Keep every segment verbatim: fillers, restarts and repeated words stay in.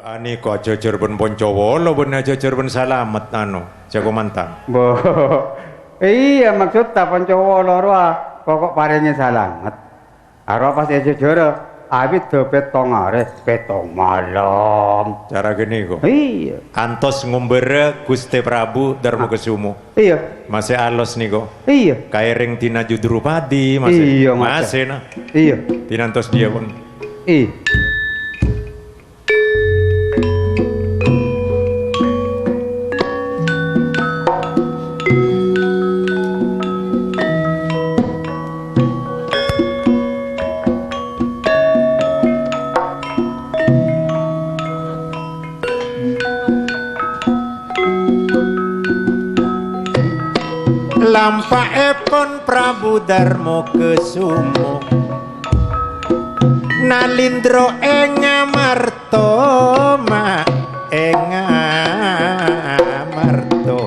Anèko ajhâjhâr bân Poncowolo bân ajhâjhâr bân Salamet, anu, Jago Mantang. Bo, iyâ, maksodda Poncowolo rowa pokok parèngè salamet. Arowa pas èjhâjhârâ, abit dâ' pèttong arè, pèttong malem. Cara ghâniko. Iyâ. Antos ngombârâ Ghustè Prabu Darmakasomo. Iyâ. Masè alos nèko. Iyâ. Kaèrèng dinah Judrupadi, masè. Iyâ, masè. Masè, nah. Iyâ. Dinantos dhiyâ, pon. Iyâ. Lampa'èpon Prabu Darmakasomo. Nalindro è ngamarto, ma' è ngamarto.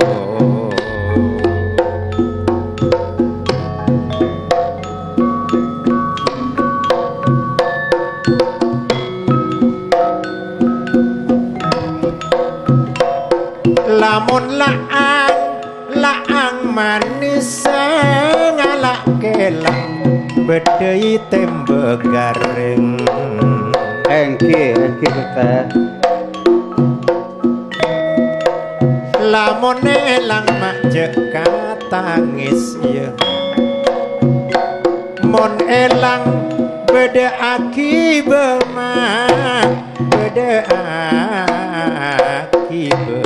Lamon la'ang La'ang manissa ngala' kèlang, bâdâi tèmbhâ garèng. Èngghi, èngghi, Ghustè. Lamon èlang ma' jhâ' katangès, yâ. Mon èlang bâdâ akibâ, ma' bâdâ akibâ.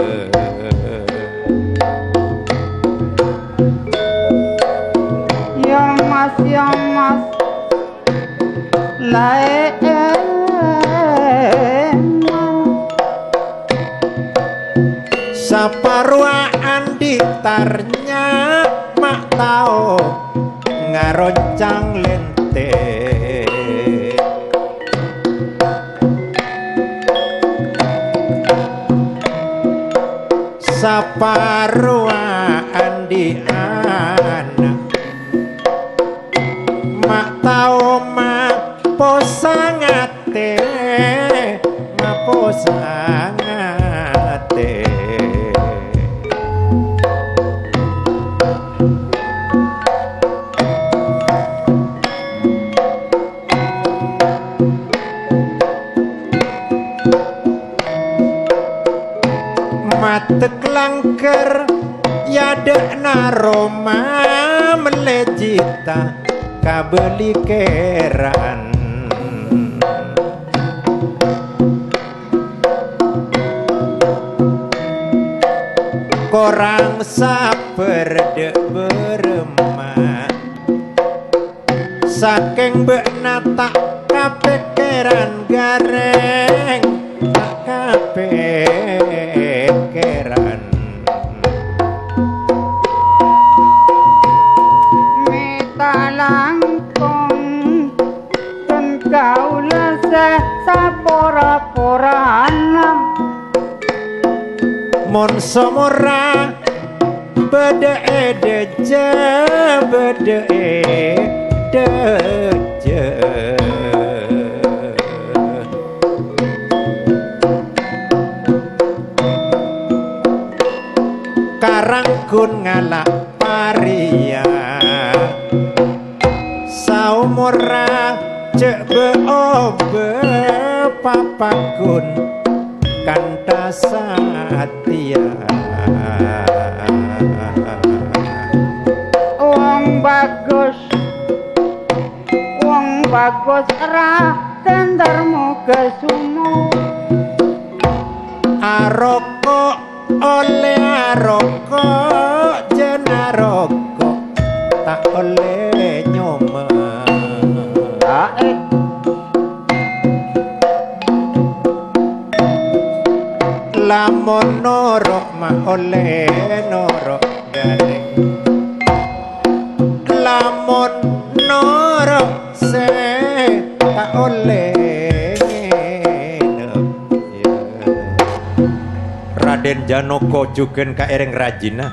Ya Mas, ya Mas, laèn. Saparowa andi' tarnya ma' tao ngaroncang lèntè. Saparowa andi' ana', ma' tao maposa ngata. Tè maposa ngata. Matek langkar yadâ'na roma mellè jita. Kabâli kèran. Korang sabâr dâ' bârâmma. Sakèng bâ'na ta' kapèkkèran garèng, ta' kapèkkèran. Mèta langkong dhân kaulâ sè sapora-porana. Mon somorra bâdâ è dâjâ, bâdâ è dâjâ. Karanggun ngala' parèya. Saomorra jhâ' bâ-obâ papaghun kantha satèya. Wong bagus, wong bagus, Raden Darmakasomo. Aroko' Ollè aroko', jhân aroko', ta' ollè nyoma. Aè. Lamon noro' ma' ollè noro' ghâlèng. Lamon noro' sè ta' ollè ngènep. Raden Janoko jhughân kaèrèng rajina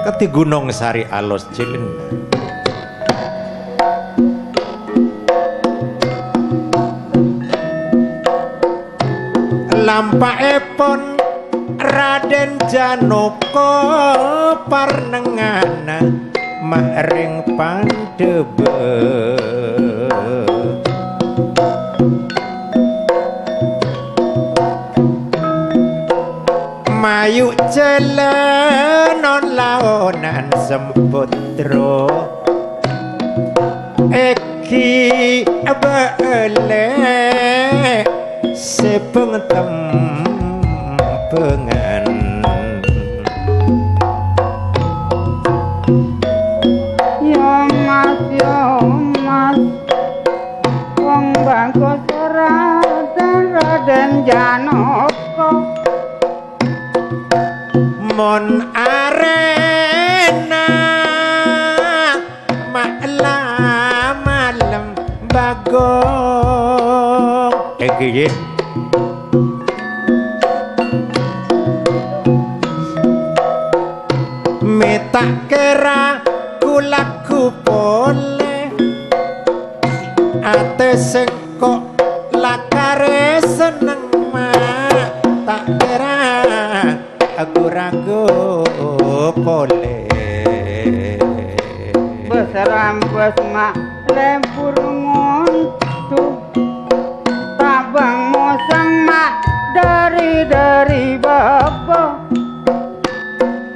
kadhi ghunong sarè alos jhilânna. Lampa'èpon Radèn Janaka parnengngana ma' rèng Pandhâbhâ. Mayu jhâlân non-laonan sempotro. Èghi bâ'lè sè bâng-tembângan. Yo mas, yo mas, wong bagus Radèn, Radèn Janaka. Mon arèna ma' la malem bagong. Èghi, yè. Mè' ta' kèra gu-lagghu polè. Atè sèngko' la karè senneng, ma' ta' kèra agu-ragu polè. Bâs-rambâs ma' lebur ngonto, tabâng mosèm ma' dhâri-dhâri bâbâ.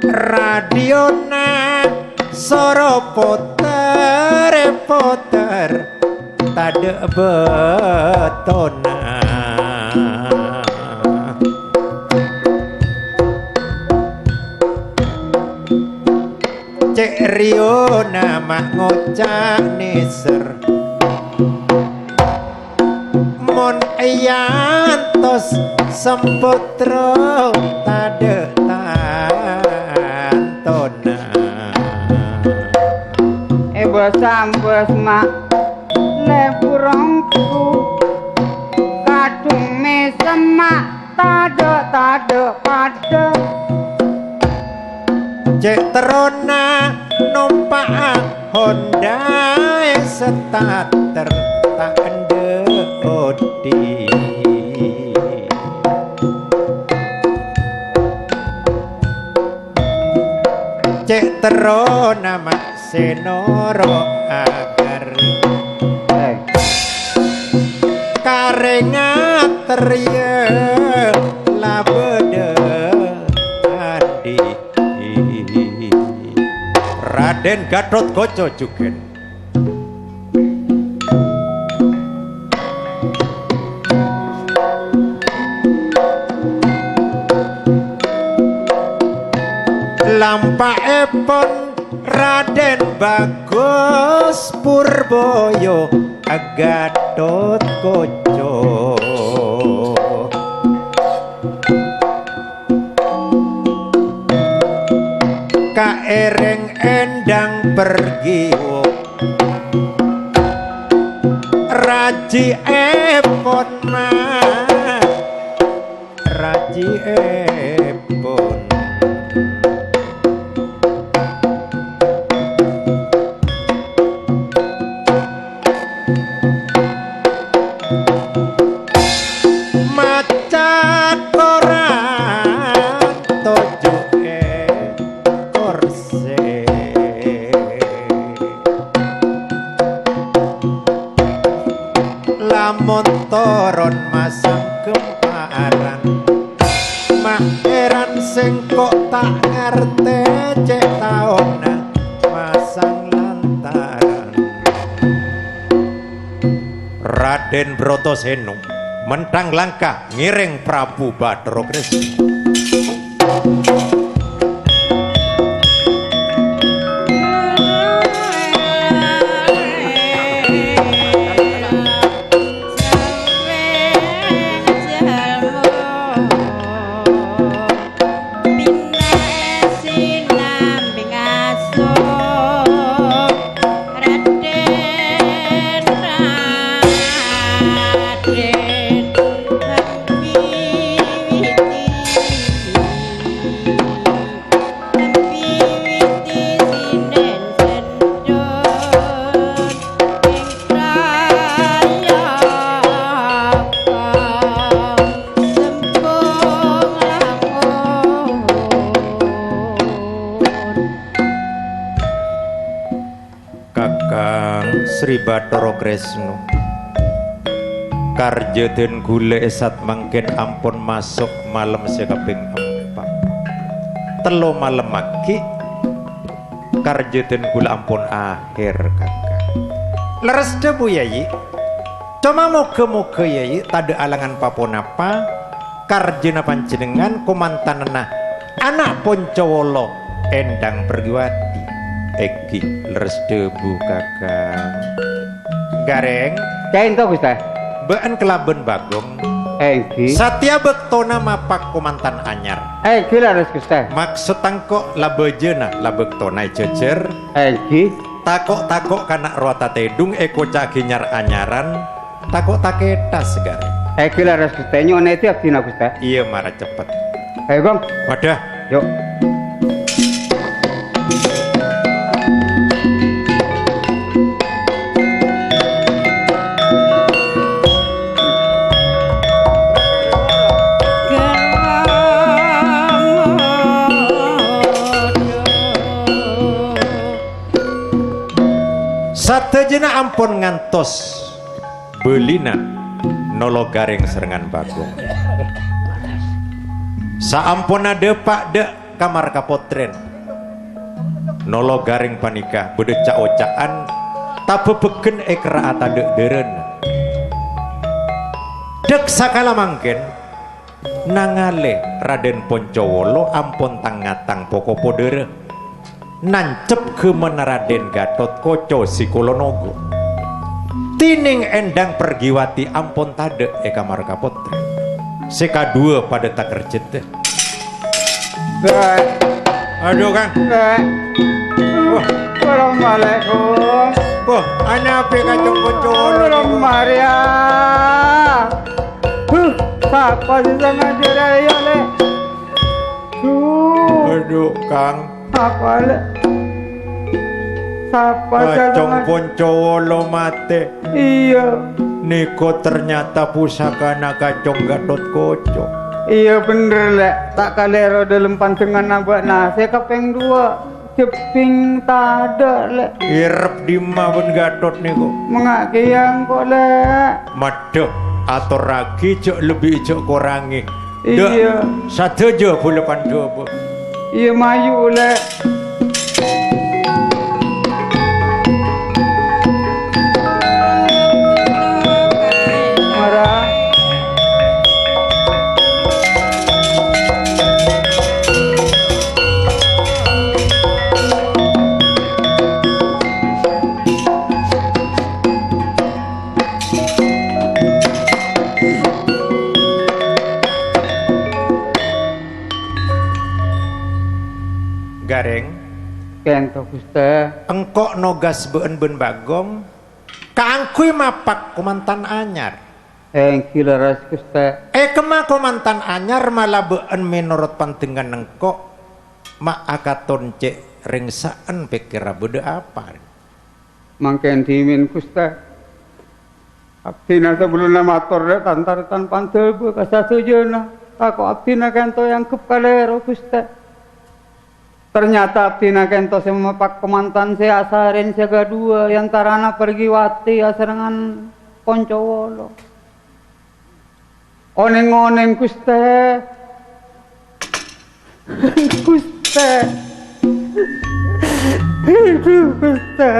Radiona soro potèr-potèr. Tadâ' bâtona. Cè' rèyona ma' ngoca' nèser. Mon èyantos sempotro tadâ' tantona. Èbâs-ambâs ma' lebur ongghu, kadhung mèsem ma' tadâ'-tadâ' padâ. Cè' terrona nompa'a Honda starter ta' endâ' odi. Cè' terrona ma' sè noro' aghâri. Karè ngaterrèya la bâdâ andi'. Radèn Gatotkaca jhughân. Lampa'èpon Radèn Bagus Purbaya Gatotkaca. Kaèrèng èndhâng pergi, wo. Rajièpon ma-, rajièpon. Maca Quran toju' è korsè. Lamon toron masang gemparan, ma' èran sèngko' ta' ngartè cè' taona masang lantaran. Radèn Bratasena menthang langkah ngèrèng Prabu Bathara Kresna. Sri Bathara Kresna. Karjâ dân ghulâ è sat mangkèn ampon maso' malem sè kapèng empa'. Tello malem aghi', karjâ dân ghulâ ampon aher, Kakang. Lerres dhâbu, Yayi. Coma moghâ-moghâ, Yayi, tadâ' alangan pa-ponapa karjâna panjhennengngan kamantananna ana' Poncowolo Endang Pergiwati. Èngghi, lerres dhâbu, Kakang. Gareng. Kaènto, Ghustè. Bâ'ân kalabân Bagong. Èngghi. Satèya bâktona mapak kamantan anyar. Èngghi, lerres, Ghustè. Maksod engko' la bâjâna, la bâktona èjhâjhâr. Èngghi. Tako'-tako' kana' rowa tatèdhung èkoca'aghi nyar-anyaran. Tako' takètha saghâr. Èngghi lerres, Ghustè. Nyo'on èdhi abdhina, Ghustè. Iyâ, mara cepet. Ayo, Gong. Wadah. Yo'. Sadhâjâna ampon ngantos bâlina Nolo Gareng sarengngan Bagong. Saamponna dâpa' dâ' Kamar Kapotrèn, Nolo Gareng panèka bâdâ ca'-oca'an tabâbâghân è kerra'a tadâ' dârâna. Dâk sakala mangkèn, nangalè Radèn Poncowolo ampon tang-ngatang po-kopo dârâ. Nancep ghâmanna Radèn Gatot Koco Sikolonogo. Dhinèng Endang Pergiwati ampon tadâ' è Kamar Kapotrèn. Sè kadhuwâ padâ takerjhât. Bè'. Adhu, Kang. Bè'. Wah. Assalamualaikum. Wah, ana apa Kacong Poncowolo nèko? Maria. Huh, sapa sè sangajâ rèya, Lè'? Huh. Adhu, Kang. Apa, Lè'? Sapa sè Kacong sangajâ? Poncowolo matè. Iyâ. Nèko ternyata pusakana Kacong Gatot Koco. Iyâ, bhender, Lè'. Ta' kalèro dâlem panjhennengnganna bâ'na sè kapèng duwâ'. Jhebbhing tadâ', Lè'. Èrep dimma bân Gatot nèko? Manga' kèya engko', Lè'. Maddhâ, atorraghi jhâ' lebbi jhâ' korangè. Dâ', iyâ. Sadhâjâ bulâ pandhâbâ. Iyâ, mayu, Lè'. Mara. Gareng. Kento, Ghustè. Engko' nogas bâ'ân bân Bagong kaangghuy mapak kamantan anyar. Èngghi lerres, Ghustè. È kemma kamantan anyar mala bâ'ân menorot pandengngan engko', ma' akaton cè' rèngsa'en pèkkèrra bâdâ apa, rèng? Mangkèn dhimèn, Ghustè. Abdhina sabellunna mator, rè, tan-tarètan pandhâbâ ka sadhâjâna. Tako' abdhina kento èangghep kalèro, Ghustè. Ternyata abdhina kento sè mapak kamantan sè asarèn sè kadhuwâ è antarana Pergiwati asarengngan Poncowolo. Onèng-onèng, Ghustè. Ghustè. Adhu, Ghustè.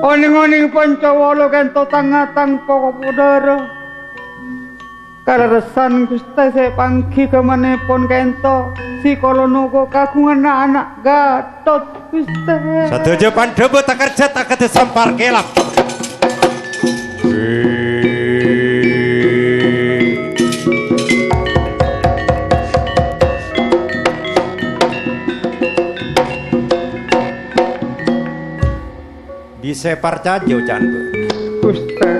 Onèng-onèng Poncowolo kento tang-ngatang po-kopo dârâ. Kalerressan, Ghustè, sè èpangghi ghâmanèpon kento, Sikolonogo kagunganna ana' Gatot, Ghustè. Sadhâjâ pandhâbâ takerjhât akadhi sampar kèlap. Bisa parcajâ oca'na bâ'na. Ghustè,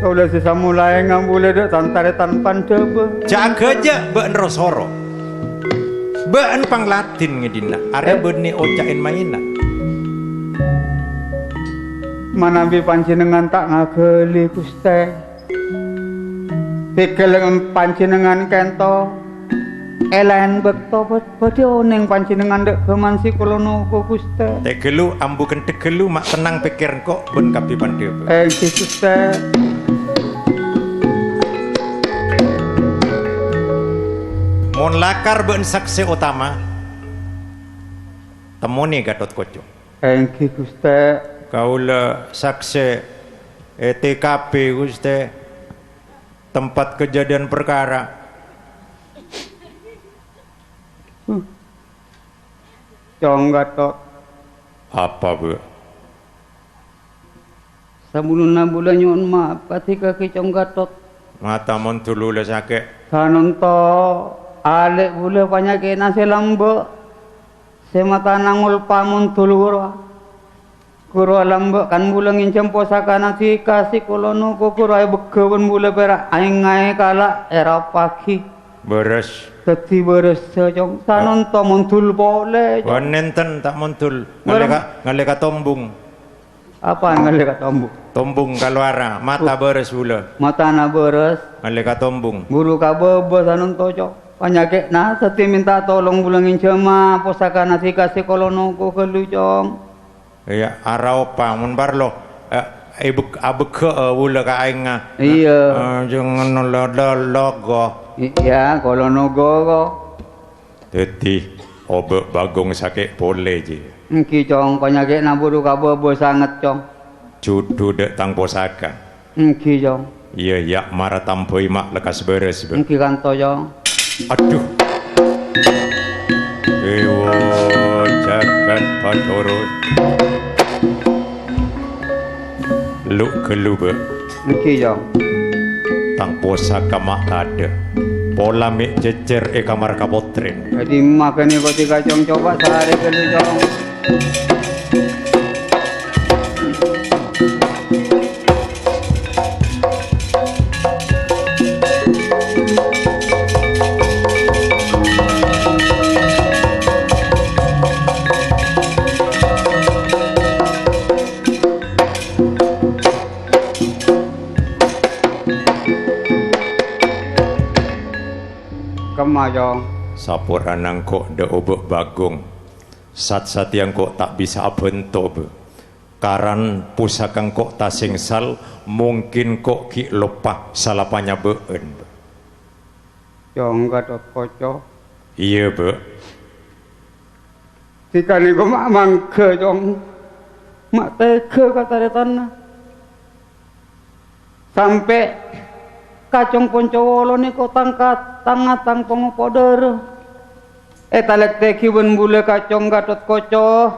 kaulâ sè samolaè ngambulâ dâ' tan-tarètan pandhâbâ. Jhâ' ghâjâ' bâ'na ro-soro. Bâ'na pangladin ngèdhinna, arèya bânnè oca'èn maèna. Manabi panjhennengngan ta' ngaghâli, Ghustè. Pèkkèr panjhennengngan kento È laèn bâkto bâ-, bâdhi onèng panjhennengngan dâ' ghâman sè kaulâ noko, Ghustè. Tè ghâllu, ambu kendhek ghâllu, ma' tennang pèkkèr engko' bân kabbhi pandhâ, Bâ'. Èngghi, Ghustè. Mon lakar bâ'na saksè otama, temmonè Gatotkaca. Èngghi, Ghustè. Kaulâ saksè è T K P, Ghustè. Tempat kejadian perkara. Huh. Cong Gatot. Apa, Bâ'? Sabellunna bulâ nyo'on maaf, adhika ghi Cong Gatot. Mata mondhul bulâ sakè'. Sanonto alè' bulâ panyakè'na sè lambâ', sè matana ngolpa mondhul ghârowa. Ghârowa lambâ' kan bulâ ngènjhâm posakana dhika sè kaulâ noko ghârowa èbegghâ bân bulâ pèra' aèngngaè kala' èraoppaghi. Bârâs. Dhâddhi bârâssa, Cong. Sanonto mondhul polè, Cong. Wah, nènten ta' mondhul. Bârâs. Ngalèka, ngalèka tombung. Apa ngalèka tombung? Tombung kalowara, mata bârâs bulâ. Matana bârâs. Ngalèka tombung. Buru kabâbâ sanonto, Cong. Panyakè'na dhâddhi mènta tolong bulâ ngènjhâma posakana dhika sè kaulâ noko ghâllu, Cong. Iyâ, araopa mon parlo, eh, ebeg-, abegghâ'â bulâ ka aèngnga. Iyâ. Eh, jangan lo-, lo-, logo. Iyâ, kaulâ nogo, ko. Dhâddhi, obâ' Bagong sakè' polè, Ji. Èngghi, Cong, panyakè'na buru kabâbâ sanget, Cong. Judhu dâ' tang posaka. Èngghi, Cong. Iyâ, iyâ, mara tambhâi ma' lekkas bârâs, Bâ'. Èngghi, kanto, Cong. Adhu. Dewa jagat Bathara. Lu' ghâllu, Bâ'. Èngghi, Cong. Tang posaka ma' tadâ'. Pola mè' jhejjher è kamar kapotrèn. Dhâddhi, makana kodi ka, Cong, coba sarè ghâllu, Cong. Kemma, Cong? Saporana engko' dâ' obâ' Bagong. Sat-satèya engko' ta' bisa abhânto, Bâ'. Karan posaka engko' tasèngsal, mungkin engko' ghi' loppa sala panyabâ'ân, Bâ'. Cong Gatotkaca. Iyâ, Bâ'. Dhika nèko ma' mangghâ, Cong. Ma' tèghâ ka tarètanna. Sampè' ka Cong Poncowolo nèko tang ka-, tang-ngatang pongopo' dârâ. Ètalèktèghi bân bulâ ka Cong Gatotkaca.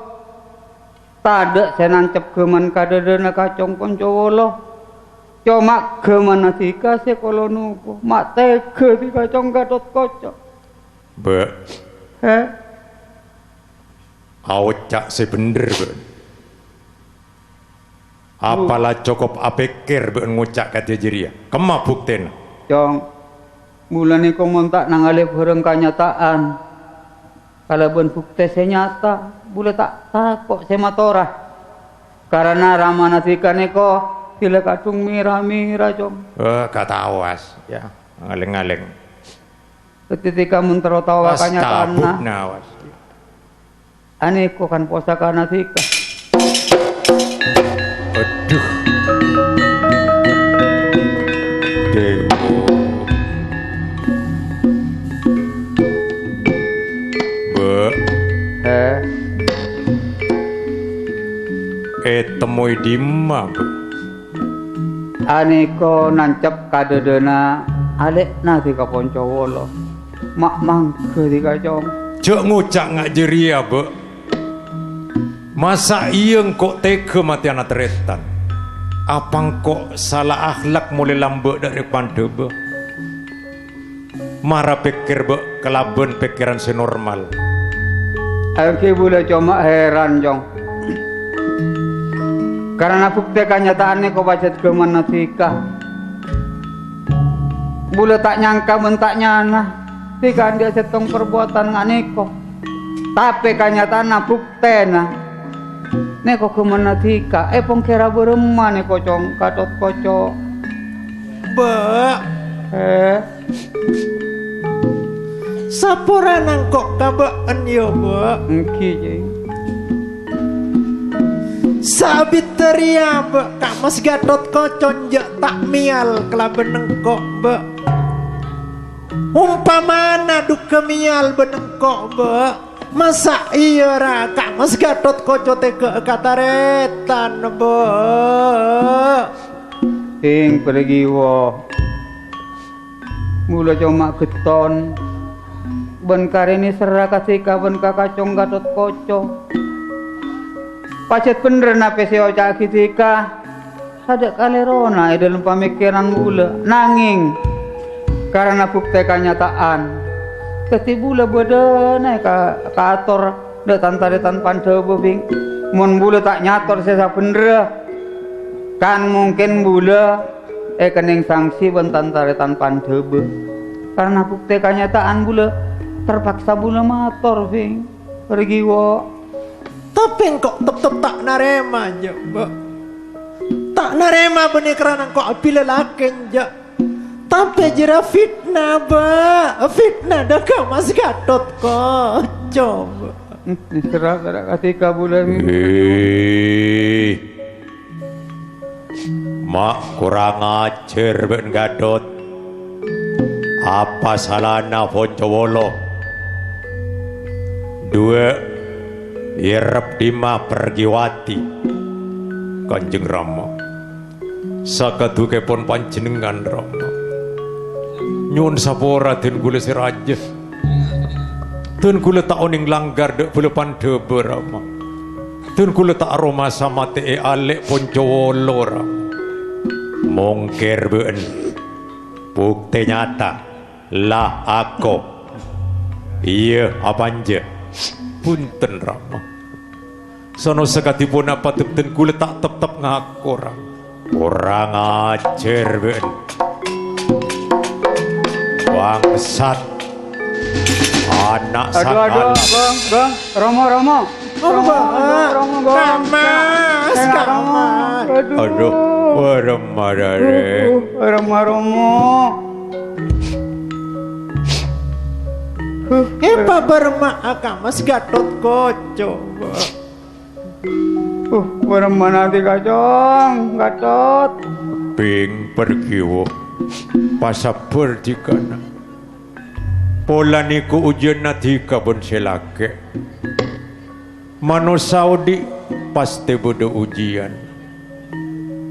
Tadâ' sè nancep ghâman ka dâdâna ka Cong Poncowolo. Coma ghâmanna dhika sè kaulâ noko. Ma' tèghâ dhika Cong Gatotkaca. Bâ'. Hè? Aoca' sè bhendher, Bâ'. Apa la cokop apèkkèr bâ'na ngoca' kadhi jârèya? Kemma buktèna? Cong, bulâ nèko mon ta' nangalè bhârâng kanyata'an kalabân buktè sè nyata, bulâ ta' tako' sè matora. Karana ramana dhika nèko bilâ kadhung mèra-mèra, Cong. Eh, katawas, ya. Ngalèng-ngalèng. Ketika mon terro taowa kanyataanna. Astaghfirullah, was. Anèko kan posakana dhika. Adhu. Dewa. Bâ'. Hè? Ètemmoy dimma, Bâ'? Anèko nancep ka dâdâna alè'na dhika Poncowolo. Ma' mangghâ dhika, Cong. Jhâ' ngoca' nga' jârèya, Bâ'. Masa' iyâ engko' tèghâ matèyana tarètan? Apa engko' sala akhlak molaè lambâ' dâri pandhâbâ? Mara pèkkèr, Bâ', kalabân pèkkèran sè normal. Èngghi bulâ coma hèran, Cong. Karana buktè kanyata'an nèko pajhât ghâmanna dhika. Bulâ ta' nyangka bân ta' nyana dhika andi'â sèttong parbuwâdhân nga' nèko. Tapè kanyata'anna buktèna nèko ghâmanna dhika. Èpongghârâ bârâmma nèko, Cong, Gatotkaca? Bâ'. Eh? Saporana engko' ka bâ'en, yâ, Bâ'. Èngghi, Cèng. Saabiddhâ rèya, Bâ', Ka' Mas Gatotkaca enjâ' ta' mèyal kalabân engko', Bâ'. Ompamana dhugghâ mèyal bân engko', Bâ', masa' iyâ, ra, Ka' Mas Gatotkaca tèghâ'â ka tarètan, Bâ'. Sèng parègiwa. Bulâ coma ghetton. Bân karè nèserra ka dhika bân ka Kacong Gatotkaca. Pajhât bhendher napè sè èoca'aghi dhika. Tadâ' kalèrona è dhâlem pamèkkèran bulâ, nangèng karana buktè kanyata'an, dhâddhi bulâ bâdâna è ka-, kaator dâ' tan-tarètan pandhâbâ, Bhing. Mon bulâ ta' nyator sè sabhendherra, kan mongkèn bulâ èkennèng sangsi bân tan-tarètan pandhâbâ. Karana buktè kanyata'an bulâ terpaksa bulâ mator, Bhing. Parègiwa. Tapè engko' teptep ta' narèma, jâ, Bâ'. Ta' narèma bânnè karana engko' abhilâ lakè, jâ. Tapè jârèya fitna, Bâ'. Fitna dâ' Ka' Mas Gatotkaca, Bâ'. Hmm, sera-, sera kasih kabulâ. Eh. Ma' korang ajhâr bâ'na Gatot. Apa salana Poncowolo? Duwâ' èrep dimma Pergiwati, Kanjeng Rama. Sakadhukèpon panjhennengngan, Rama. Nyo'on sapora dhân kaulâ sè rajâ. Dhân kaulâ ta' onèng langghâr dâ' bhâlâ pandhâbâ, Rama. Dhân kaulâ ta' aromasa matè è alè' Poncowolo, Rama. Mongkèr bâ'na. Buktè nyata. La ako. Iyâ, apa enjâ'? Bhunten, Rama. Sono sakadhi ponapa dhân kaulâ ta' teptep ngako, Rama. Korang ajhâr bâ'na. Bangsat. Ana' Aduh, aduh, sakala. Gong, Gong. Rama, Rama. Apa, Rama, Pak? Rama, Gong. Ka' Mas, Ka' Mas. Aduh. Aduh, warem marare. Uh, uh, Rama, Rama. Èpabârâmma'a Ka' Mas Gatotkaca, Pak. Uh, bârâmma nanti, Kacong, Gatot. Bhing, Pergiwa. Pasabbhâr dhikana. Pola nèko ujiyânna dhika bân sè lakè'. Manossa odi' pastè bâdâ ujiyân.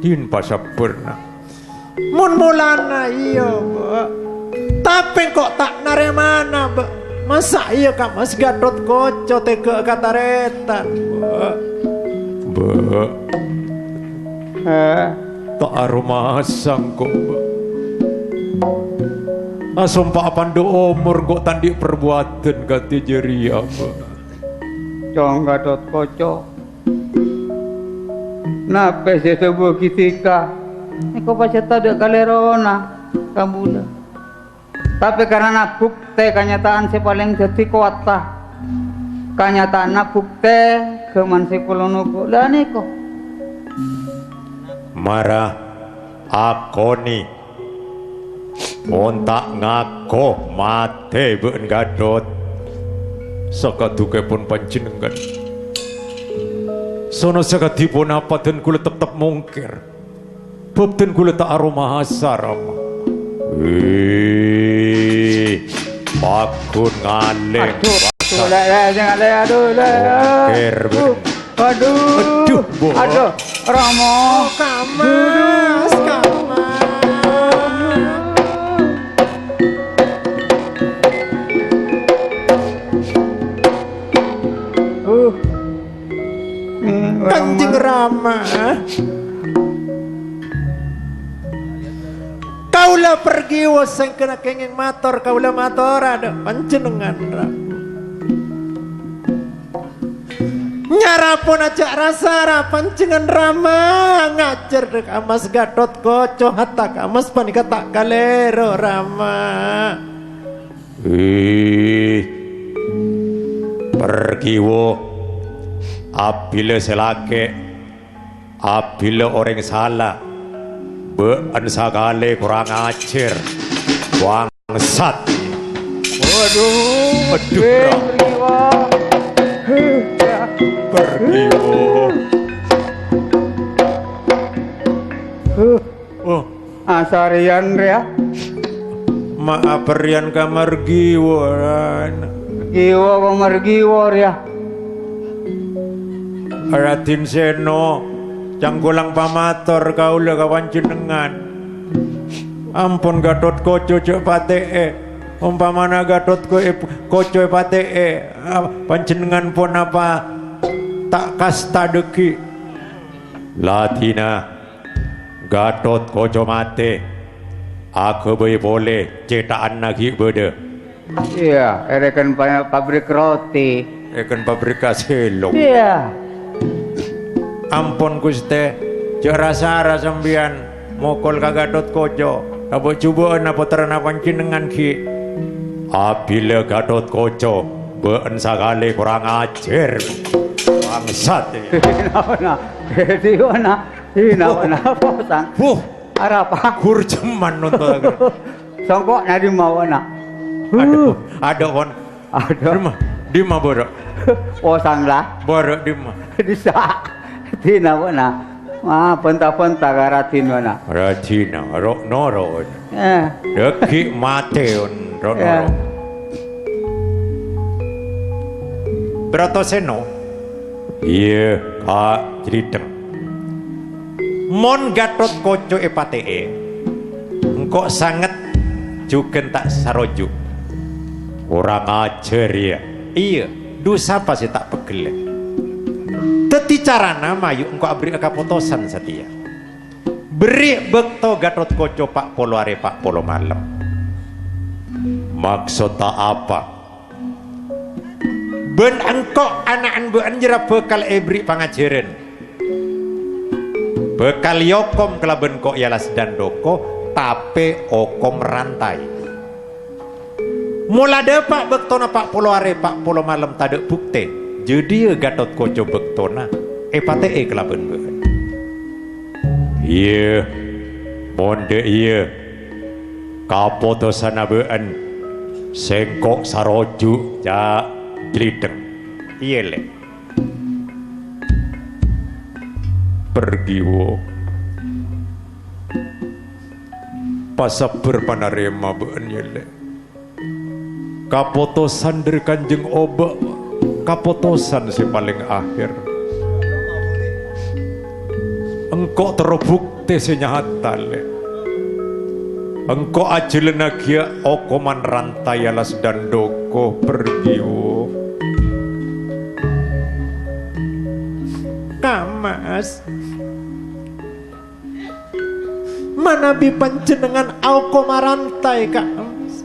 Din pasabbhârna. Mon molana iyâ, Bâ'. Tapè engko' ta' narèmana, Bâ'. Masa' iyâ Ka' Mas Gatotkaca tèghâ'â ka tarètan, Bâ'? Bâ'. Eh? Ta' aromasa engko', Bâ'. Asompa'a pandhu' omor engko' ta' andi' parbuwâdhân kadhi jârèya, Bâ'. Cong Gatotkaca. Napè sè èdhâbuwâghi dhika? Èko pajhât tadâ' kalèrona kabulâ. Tapè karana buktè kanyata'an sè palèng dhâddhi kowatta. Kanyata'anna buktè ghâman sè kaulâ nongko'. La nèko. Mara akonè. Mon ta' ngako matè bâ'na Gatot, sakadhukèpon panjhennengngan. Sono sakadhi ponapa dhân kaulâ teptep mongkèr. Bâb dhân kaulâ ta' aromasa, Rama. Wih, paghun ngalèng. Aduh, aduh, lè, lè, sing ngalèng, aduh, lè. Mongkèr bâ'na. Aduh. Aduh, Bu. Aduh, Rama. Oh, Ka' Mas, Ka' Mas. Uh. Kanjeng Rama. Kaulâ Pergiwa sèngkèna kèngèng mator, kaulâ matora dâ' panjhennengngan, Rama. Nyarapon aja' rasa, ra, panjhennengngan Rama ngajhâr dâ' Ka' Mas Gatotkaca, hatta Ka' Mas panèka ta' kalèro, Rama. Ih, Pergiwa, abhilâ sè lakè', abhilâ orèng sala, bâ'na sakalè korang ajhâr, bangsat. Waduh, Aduh, eh, Rama. Pergi, Wo. Pergi, Wo. Huh. Oh. Asarèyan rèya. Ma' aperrèyan ka margi, Wo. Margi, Wo, apa margi, Wo, rèya? Raden Seno, cangkolang pamator kaulâ ka panjhennengngan. Ampon Gatot Koco jhâ' patè'è. Ompamana Gatot Ko-, ep-, Koco èpatè'è, a, panjhennengngan ponapa ta' kasta dhâggi'? Ladina Gatot Koco matè, aghâbây polè cètha'anna ghi' bâdâ. Iyâ, èrèken pa-, pabrik roti. Èrèken pabrik kasèlong. Iyâ. Ampon, Ghustè, jhâ' ra-sara sampèyan mokol ka Gatot Koco. Abâ'-jhubâ'ânna pottrana panjhennengngan ghi'. Abillâ Gatot Koco, bâ'en sakalè korang ajhâr. Bangsat. Napa, na? Dhi napa, na? Dhi napa, na? Posang. Wuh. Arapa? Ghurjhemman nonton. Songko' na dimma, na? Adhu, adhu, pon. Adhu. Dimma, dimma, Boro'? Posang, la. Boro', dimma? Dissa'. Dhi napa, na? Ah, bânta-bânta ka Radina, na. Radina, ro'-noro'. Eh. Dhâggi' matè, on, ro'-noro'. Eh. Bratasena. Iyâ, Ka' Jridheng. Mon Gatot Koco èpatè'è, engko' sanget jhughân ta' saroju'. Korang ajhâr, iyâ. Iyâ, dhu sapa sè ta' pegghellâ? Dhâddhi carana mayu engko' aberri'a kapotosan satèya. Berri' bâkto Gatot Koco pa' polo arè pa' polo malem. Maksodda apa? Bân engko' ana'na bâ'en jârèya bhâkal èberri' pangajhârân. Bhâkal èokom kalabân ko' èalas dhandhoko, tapè okom rantai. Mola dhâpa' bâktona pa' polo arè, pa' polo malem tadhâ' buktè, jâdiyâ Gatot Koco bâktona èpatè'è kalabân bâ'en. Iyâ, mon dâ' iyâ, kapotosanna bâ'en sèngko' saroju', Ca' Jridheng. Iyâ, Lè'. Pergi, Wo. Pasabbhâr panarèma bâ'en, yâ, Lè'. Kapotosan dhâri Kanjeng Obâ', kapotosan sè palèng akhèr. Engko' terro buktè sè nyata, Lè'. Engko' ajhâlânnaghi okoman rantai alas dhandhoko, pergi, Wo. Ka' Mas. Manabi panjhennengngan aokom arantaè, Ka' Mas.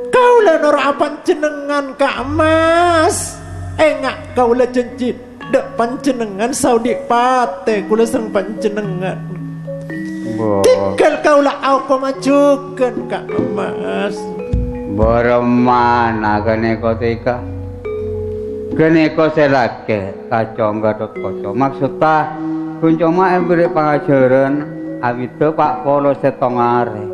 Kaulâ noro'a panjhennengngan, Ka' Mas. Enga' kaulâ janji dâ' panjhennengngan saodhi' patè kaulâ sareng panjhennengngan. Bo. Tinggal kaulâ aokoma jhughân, Ka' Mas. Bârâmmana ghânèka tèka? Ghânèka sè lakè'. Kacong Gatotkaca. Maksodda, ghun coma èberri' pangajhârân abidhâ pa' polo sèttong arè.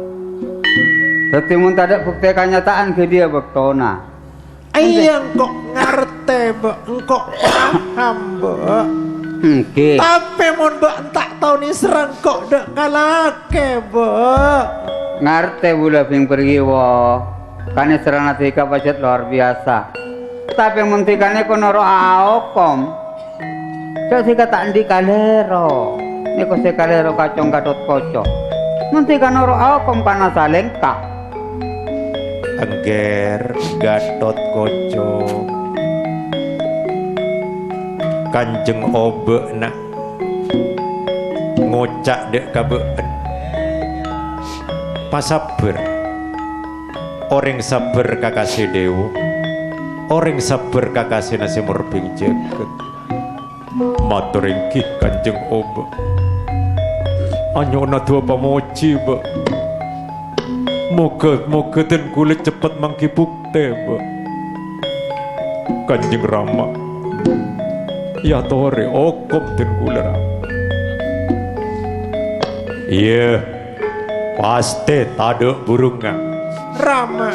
Dhâddhi, mon tadhâ' buktè kanyata'an ghâdhiyâ bâktona. Iyâ, engko' ngartè, Bâ'. Engko' paham, Bâ'. Èngghi. Tapè mon Bâ' enta' tao nèserra engko' dâ' ka lakè, Bâ'. Ngartè bulâ, Bhing Pergiwo. Kanèserranna dhika pajhât lowar biyasa. Tapè mon dhika nèko noro'a aokom, jhâ' dhika ta' andi' kalèro. Nèko sè kalèro Kacong Gatotkaca. Mon dhika noro' aokom kana salèngka. Èngghi, Gatotkaca. Kanjeng Obâ'na ngoca' dâ' ka bâ'na, pasabbhâr. Orèng sabbhâr kakasè dâ' Ewu, orèng sabbhâr kakasèna sè morbhing jhâghât. Mator èngghi, Kanjeng Obâ'. Anyo'ona du'a pamojhi, Bâ'. Moghâ, moghâ dân kaulâ ceppet mangghi buktè, Bâ'. Kanjeng Rama, èyatorè okom dân kaulâ, Rama. Iyâ, pastè tadâ' burungnga. Rama.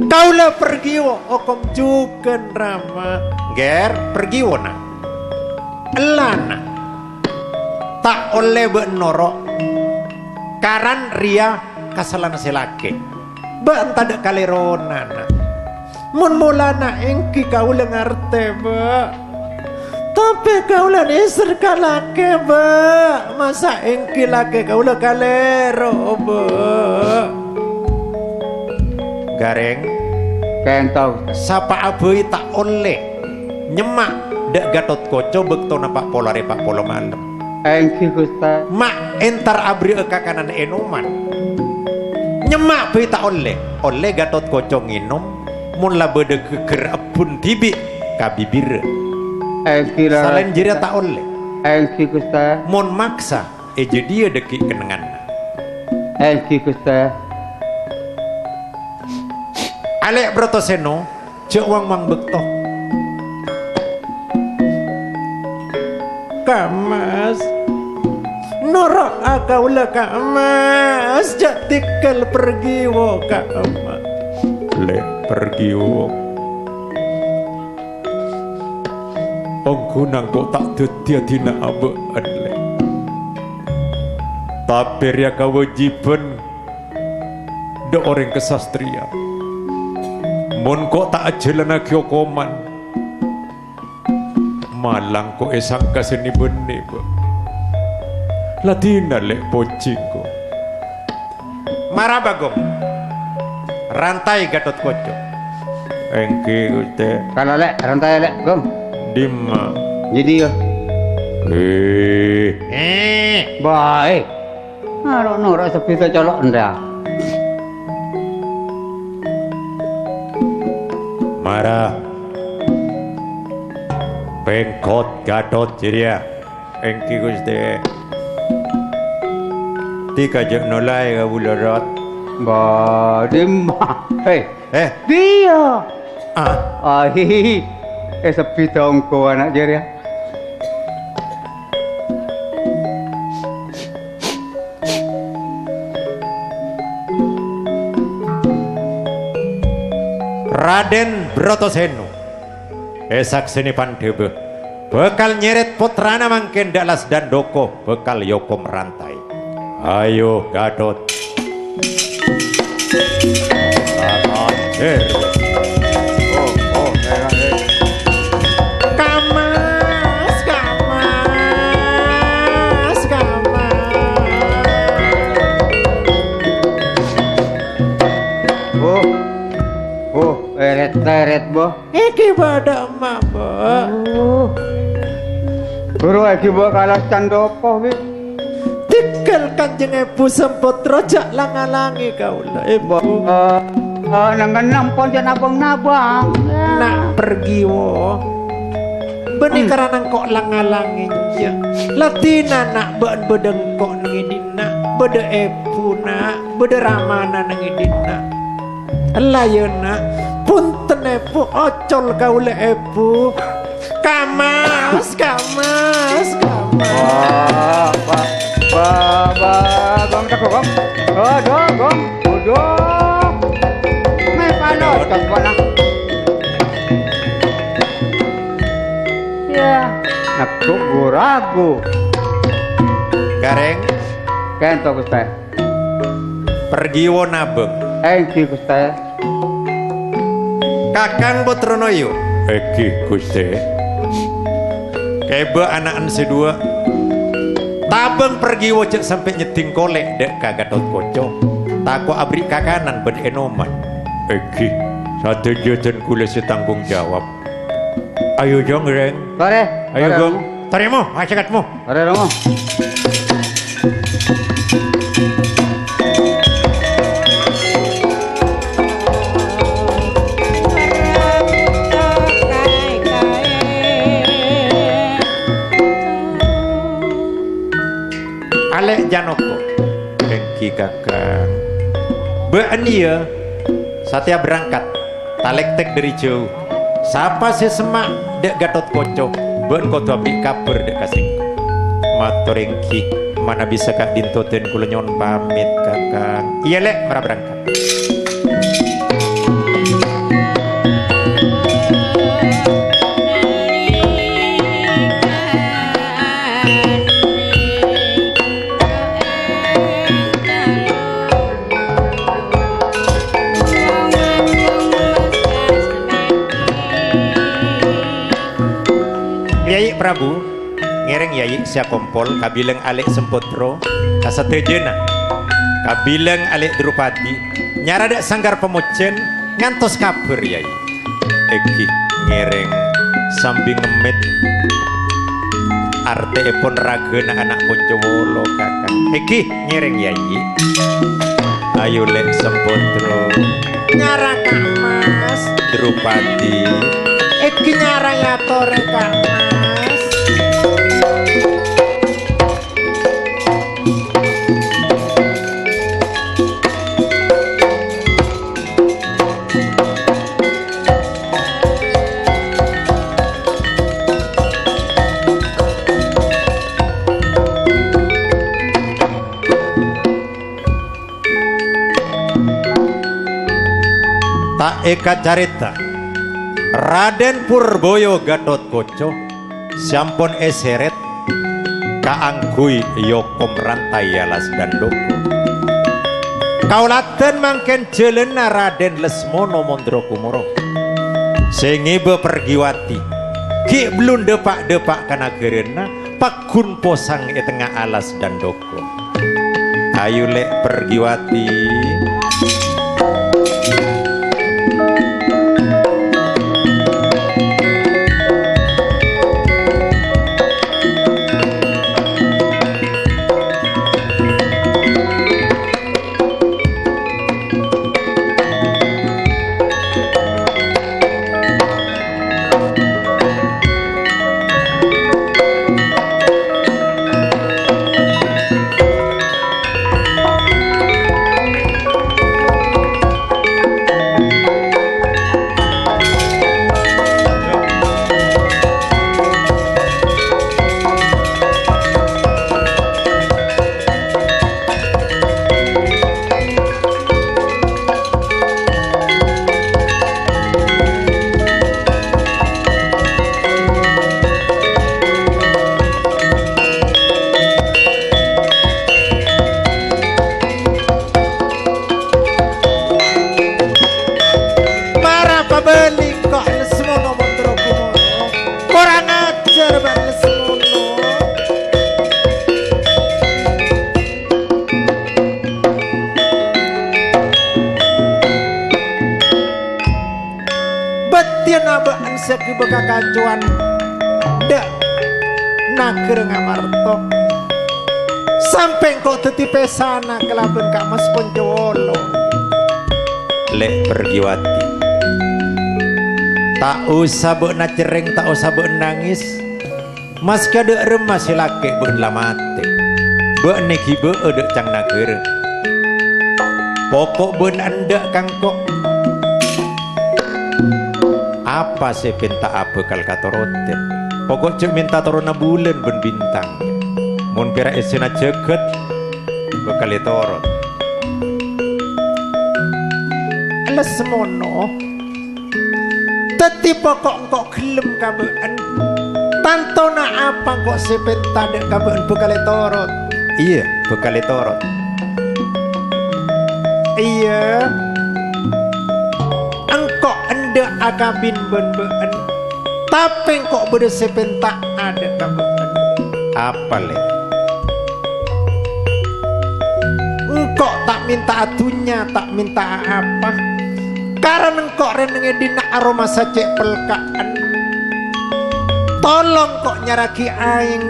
Kaulâ pergiwo, okom jhughân, Rama. Ger, pergiwona. Ellana. Ta' ollè bâ'na noro'. Karan rèya kasalana sè lakè. Bâ'na tadâ' kalèronana. Mon molana èngghi kaulâ ngartè, Bâ'. Tapè kaulâ nèser ka lakè, Bâ'. Masa' èngghi lakè kaulâ kalèro, Bâ'. Garèng. Kènto. Sapa'a bhâi ta' ollè nyemma' dâ' Gatotkaca bâktona pa' polo arè pa' polo malem. Èngghi, Ghustè. Ma' entar aberri'â kakanan ènoman. Nyemma' bhâi ta' ollè. Ollè Gatotkaca ngènom mon la bâdâ ghâgghâr ebbhun dhibi' ka bibirrâ. Èngghi, Rara. Salaèn jârèya ta' ollè. Èngghi, Ghustè. Mon maksa, èjâdhiyâ dhâggi' kennengnganna. Èngghi, Ghustè. Alè' Bratasena, jhâ' wang-wang bâkto. Kamas. Noro'a kaulâ, Kamas. Jhâ' tèngghâl pergiwo, Kamas. Lè', pergiwo. Ongghu nangko' ta' dhâddhiyâ dina abâ'ân, Lè'. Tapè rèya kawâjibhân dâ' orèng kasastrèyan. Mon ko' ta' ajhâlannaghi okoman, malang ko' èsangka sè nè-bânnè, Bâ'. La dina, Lè', pojhing ko'. Mara, Bagong. Rantaè Gatotkaca. Èngghi, Ghustè. Kala, Lè', rantaè, Lè', Gong. Dimma? Jâdiyâ. Eh. Eh. Baik. Noro'-noro' sebbhidhâ colo' endâ'. Mara. Pèngkot Gatot jârèya. Èngghi, Ghustè. Ti kajâ' nolaè ka bulorot. Bâdimma. Hei. Eh. Diyâ. Ah. Ahi. Eh, sebbhidhâ ongghu ana' jârèya. Raden Bratasena, èsaksènè pandhâbâ, bhâkal nyèrèt pottrana mangkèn dâ' las Dandoko bhâkal èokom rantaè. Ayo, Gatot. Saranjer. Oh, oh, eh, eh. Kamas, Kamas, Kamas. Oh, oh, èrèt-tèrèt, Bo. Èghibâ dâ' emma', Bâ'. Oh. Buru èghibâ ka las Candhoko, Wi. Tèngghâl Kanjeng Èbhu sempot rojâ lang-alangè kaulâ, Èbhu. Bâ', eh, neng-enneng pon jhâ' nabâng-nabâng. Na', pergiwo. Bânnè Hmm. karana engko' lang-alangè, iyâ. La dina, Na', bâ'na bâdâ engko' neng è dinna', bâdâ Èbhu, Na', bâdâ Ramana neng è dinna'. Ella, yâ, Na'. Bhunten, Èbhu. Ocol kaulâ, Èbhu. Kamas, Kamas, Kamas. Wah, wah, wah, wah, Gong, teggu', Gong. Aduh, Gong. Aduh. Mè' pano, Gong, mana? Yâ, neggu' gu-ragu. Garèng. Kènto, Ghustè. Pergiwo nabâng. Èngghi, Ghustè. Kakang pottrana, yu. Èngghi, Ghustè. Kèbâ ana'na sè duwâ'. Tabâng pergiwo jhâ' sampè' nyeddhing kolè' dâ' ka Gatotkaca. Tako' aberri' kakanan bân ènoman. Èngghi, sadhâjâ dân kaulâ sè tanggung jawab. Ayo, Jong, Rèng. Torè. Ayo, Torè, Gong. Rèng. Torè, mo, ajakatmo. Torè, Romo. Alè' Janoko. Èngghi, Kakang. Bâ'na, yâ, satèya berangkat. Talèktèk dâri jhâu. Sapa sè semma' dâ' Gatotkaca, bâ'na kodhu aberri' kabhâr dâ' ka sèngko'. Mator èngghi. Manabi saka'dinto dhân kaulâ nyo'on pamèt, Kakang. Iyâ, Lè', mara berangkat. Yai Prabu, ngèrèng yai sè akompol, kabilang Alè' Sempodro, ka sadhâjâna, kabilang Alè' Drupadi, nyara dâ' sanggar pamojhân, ngantos kabhâr, Yai. Èngghi ngèrèng sambi ngemmèt artèèpon ragâna ana' ponco wolo, Kakang. Èngghi ngèrèng, Yai. Ayo, Lè' Sempodro. Nyara, Kang Mas. Drupadi. Èngghi nyara, yâ, torè, Kang Mas. Ta' èkacarèta, Raden Purboyo Gatotkaca sè ampon èsèrèt kaangghuy èokom rantay alas Dandoko. Kaulâdhân mangkèn jhâlânna Raden Lesmono Mondro Kumoro sè ngèbâ Pergiwati ghi' bellun dâpa'-dâpa' ka naghârâna, pagghun posang è tengnga alas Dandoko. Ayo, Lè' Pergiwati. Mara pabâli engko' Lesmono Mondro Kumoro. Korang ajhâr bân Lesmono. Bâddhiyânna bâ'ân sè ghibâ kakacowan dâ' naghârâ Ngamarto. Sampè' engko' dhâddhi pèssana kalabân Ka' Mas Ponco Wolo. Lè' Pergiwati. Ta' osa bâ'na cerrèng, ta' osa bâ'na nangès. Maskè dâ' remma sè lakè' bâ'ân la matè. Bâ'ân èghibâ'â dâ' cang naghârâ. Poko' bâ'ân endâ' ka engko'. Apa sè èpènta'a bhâkal katorodhâ. Poko' jhâ' mènta toronna bulân bân bintang. Mon pèra' èssèna jhâghât, bhâkal ètorot. Lesmono. Dhâddhi poko' engko' ghellem ka bâ'ân. Tantona apa engko' sè èpènta dâ' ka bâ'ân bhâkal ètorot. Iyâ, bhâkal ètorot. Iyâ. Engko' endâ' akabin bân bâ'ân. Tapè engko' bâdâ sè èpènta'a dâ' ka bâ'ân. Apa, Lè'? Engko' ta' mènta'a dhunnya, ta' mènta'a apa. Karana engko' rèng neng è dinna' aromasa cè' pelka'an. Tolong ko' nyarraghi aèng,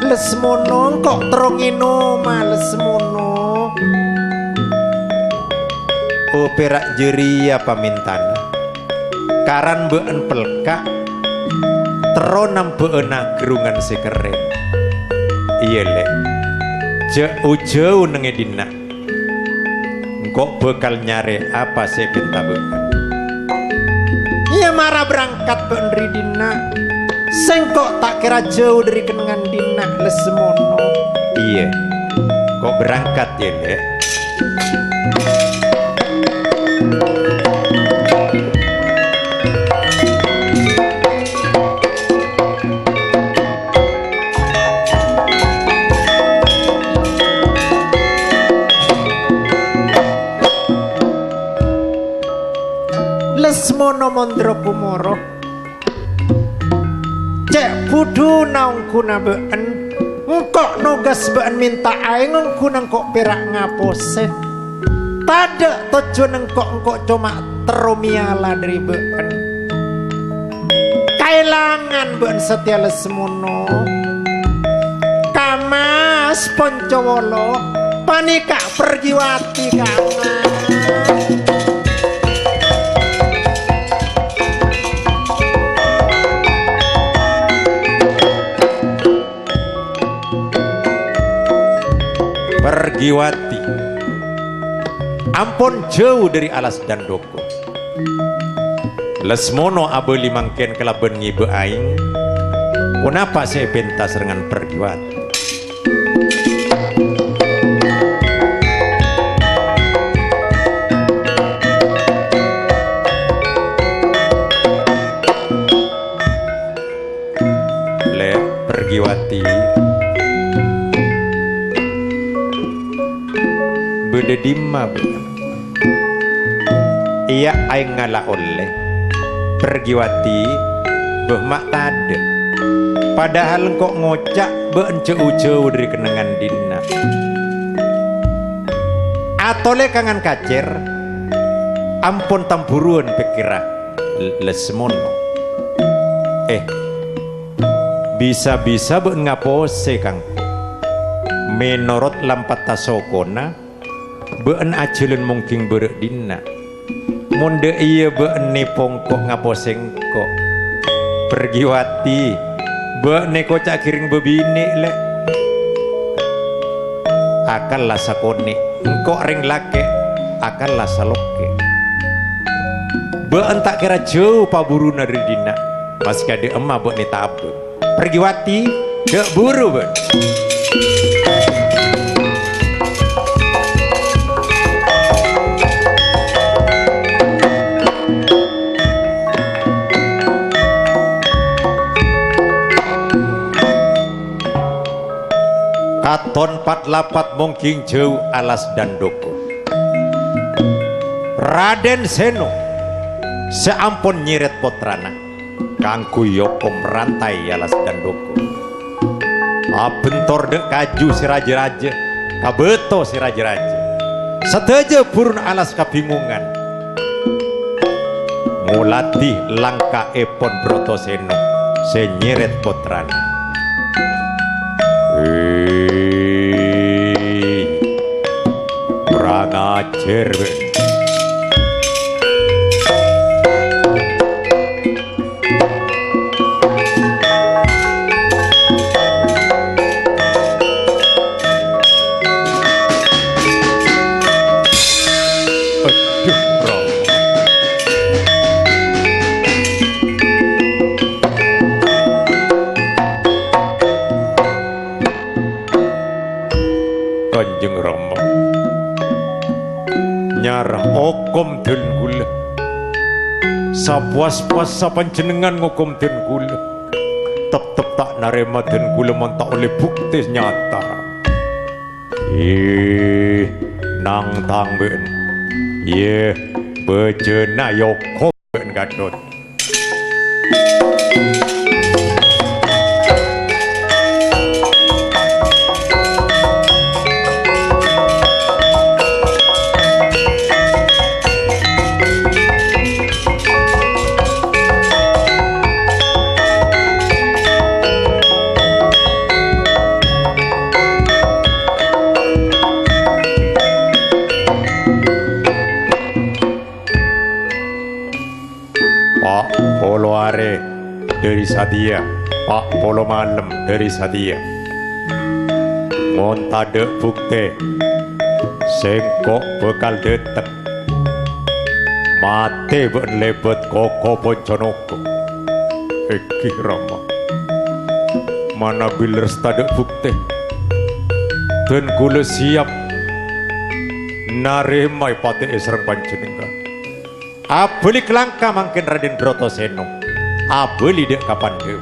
Lesmono, engko' terro ngènoma, Lesmono. Oh, pèra' jârèya pamèntana. Karan bâ'ân pelka', terro nambhâ'â naghârungan sè kerrèng. Iyâ, Lè'. Jhâ'-ojhâ'ân neng è dinna'. Engko' bhâkal nyarè apa sè èpènta bâ'ân. Iyâ, mara berangkat bâ'ân dâri dinna'. Sèngko' ta' kèra jhâu dâri kennengngan dinna', Lesmono. Iyâ. Ko' berangkat, yâ, Lè'? Lesmono mondhâr kumoro. Cè' budhuna ongghuna bâ'en, engko' nogas bâ'en mènta aèng ongghuna engko' pèra' ngaposè. Tadâ' tojjhuwânna engko', engko' coma terro mèyala dhâri bâ'en. Kaèlangan bâ'en satèya Lesmono. Kamas Poncowolo, panèka Pergiwati, Kamas. Pergiwati ampon jhâu dhâri alas Dandoko. Lesmono abâli mangkèn kalabân ngèbâ aèng. Ponapa sè èpènta sareng Pergiwati? Lè', Pergiwati. Bâdâ dimma, Bu? Iyâ, aèngnga la ollè. Pergiwati, bâh ma' tadâ'. Padahal engko' ngoca' bâ'en jhâu-jhâu dhâri kennengngan dinna'. Atolè kangan kacèr, ampon tambhuruwân pèkkèra L-, Lesmono. Eh, bisa-bisa bâ'en ngaposè, Kang. Mènorot lampetta sokona, bâ'en ajhâlân mongging bârâ' dinna'. Mon dâ' iyâ bâ'en nèpo engko' ngaposè engko'. Pergiwati, bâ'en èkoca' ghirèng bâbinè', Lè'. Akalla sakonè', engko' rèng lakè', akalla salokè'. Bâ'en ta' kèra jhâu pabhuruna dhâri dinna', maskè dâ' emma bâ'en ètabâng. Pergiwati, dâ' buru, bân. Katon pat-lapat mongging jhâu alas Dandoko. Raden Seno sè ampon nyèrèt pottrana. Kaangghuy okom rantai alas Dandoko. Abentor dâ' kaju sè rajâ-rajâ, ka bâto sè rajâ-rajâ. Sadhâjâ bhuruna alas kabingungan. Ngolatè langka'èpon Bratasena sè nyèrèt pottrana. Hei, kurang ajar, bân. Adhu, Rama. Kanjeng Rama. Nyarè okom dân kaulâ. Sapowas-powassa panjhennengngan ngokom dân kaulâ. Teptep ta' narèma dân kaulâ mon ta' ollè buktè sè nyata. Ih, nangtang bân. Iyâ, bâjâna èokom bân Ghâtut. Pa' polo arè dhâri satèya, pa' polo malem dhâri satèya. Mon tadâ' buktè, sèngko' bhâkal dâteng. Matè bân lèbât koko ponconoko. Èngghi, Rama. Manabi lerres tadâ' buktè, Dhân kaulâ siap narèma èpatè'è sareng panjhennengngan. Abâli ka langka mangkèn Radèn Bratasena. Abâli dâ' ka Pandhâ.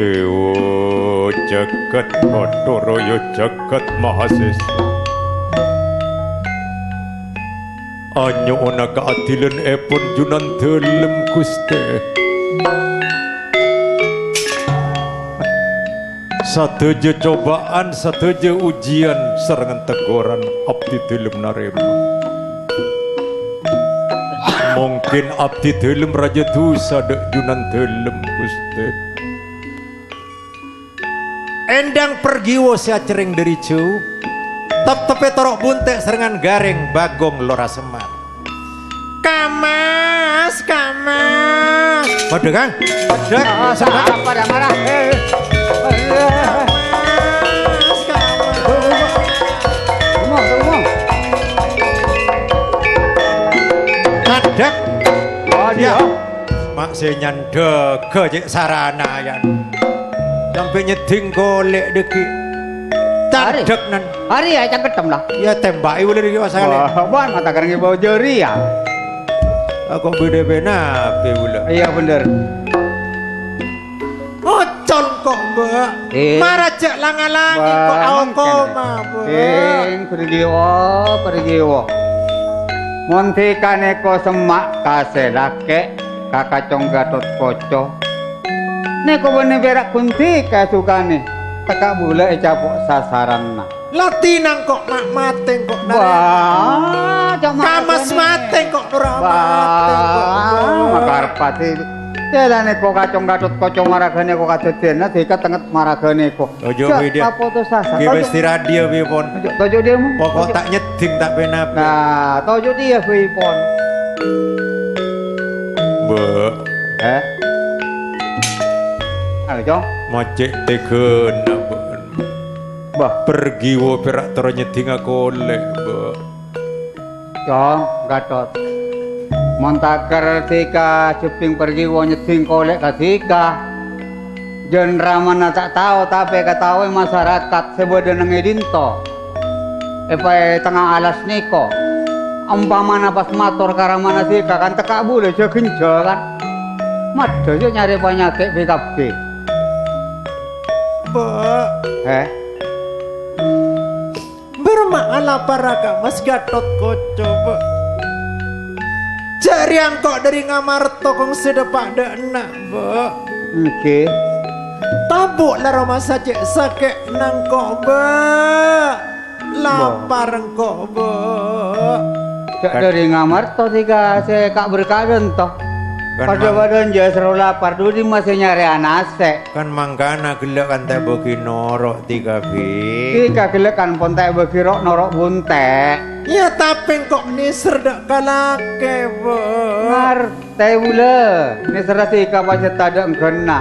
Dewa jagat Bathara ya jagat mahasesa. Anyo'ona kaadilanèpon Junandâlem, Ghustè. Sadhâjâ cobâ'ân, sadhâjâ ujiyân sareng tegghuran abdhi dhâlem narèma. Mangkèn abdhi dhâlem rajâ dhusa dâ' Junandâlem, Ghustè. Endang Pergiwo sè acerrèng dâri jhâu, tepteppè toro' bunte' sarengngan garèng Bagong Lora Semar. Kamas, Kamas. Padâ, Kang. Padâ. Ah, sapa dah marah? Eh, eh. Kamas, Kamas. Tunggu, tunggu. Tunggu, tunggu. Padâ. Oh, dia. Mak sè nyandhâghâ cè' sarana, yâ. Sampè' nyeddhing kolè' dhâggi'. Arè. Candhâk nan. Arè ya, cangketem lah. Ya, temba'è bulâ dhâggi' masalè. Wah, bân mata kerengè bau jârèya. Aku bâdâ pèna, bè bulâ. Iyâ, bhender. Ocol ko', Mbak. Eh. Mara jhâ' lang-alangè ko' Bân, aokoma, kene. Mbak. Ing, pergiwo, pergiwo. Mon dhika neko semma' ka sè lakè', ka kacong Gatotkaca. Neko bânnè pèra' ghun dhika sukane, tekka' bulâ ècapo' sasaranna. La dinang ko' ma' matè ko' narèma. Wah, coma Kamas matè ko' nora matè ko'. Wah, makarep pati. Yâ, la neko kacong Gatotkaca maraghâne ko' kadhâddhiyânna dhika tengnget maraghâne ko'. Tojo' Jhâ' bhidhâ. Kapotosa. Ki Tojo'. Pasti radio wi pon. Tojo', tojo' dhiyâ, Mo. Pokok Tojo'. Ta' nyeddhing ta' pèna. Nah, tojo' dhiyâ wi pon. Mbak. Eh? Ayo, Cong. Macè' tegana, Mbak. Bah. Pergiwo pèra' terro nyeddhinga kolè', Mbak. Cong, Gatot. Mon taker dhika jhebbhing pergiwo nyeddhing kolè' ka dhika. Jhân ramana ta' tao, tapè kataoè masarakat sè bâdâ neng è dinto. Èpaè tengnga alas nèko. Ompamana pas mator ka ramana dhika kan tekka' bulâ jhâ-ghânjhâ kan. Maddhâ sè nyarè panyakè' bhâi kabbhi. Mbak. Heh? Bârâmma alaparra Kamas Gatotkaca, Mbak. Jhâ' rèya engko' dâri Ngamarta kong sè dâpa' dâ' enna', Mbak. Èngghi. Tabu' la roma sacè' sakè'na engko', Mbak. Mbak. Lapar engko', Mbak. Jhâ' dâri Ngamarta dhika sè ka'-berka' dânto. Kan mang- Padâ-padâna jhâ' soro lapar, dhu dimma sè nyarèya nasè'. Kan mangkana ghellâ' kan ta' bâgi noro' dhika, Bi. Dhika ghellâ' kan pon ta' bâgi ro'-noro' bunte'. Yâ, tapè engko' nèser dâ' ka lakè, Bâ. Ngartè bulâ, nèserra dhika pajhât tadâ' èngghâna.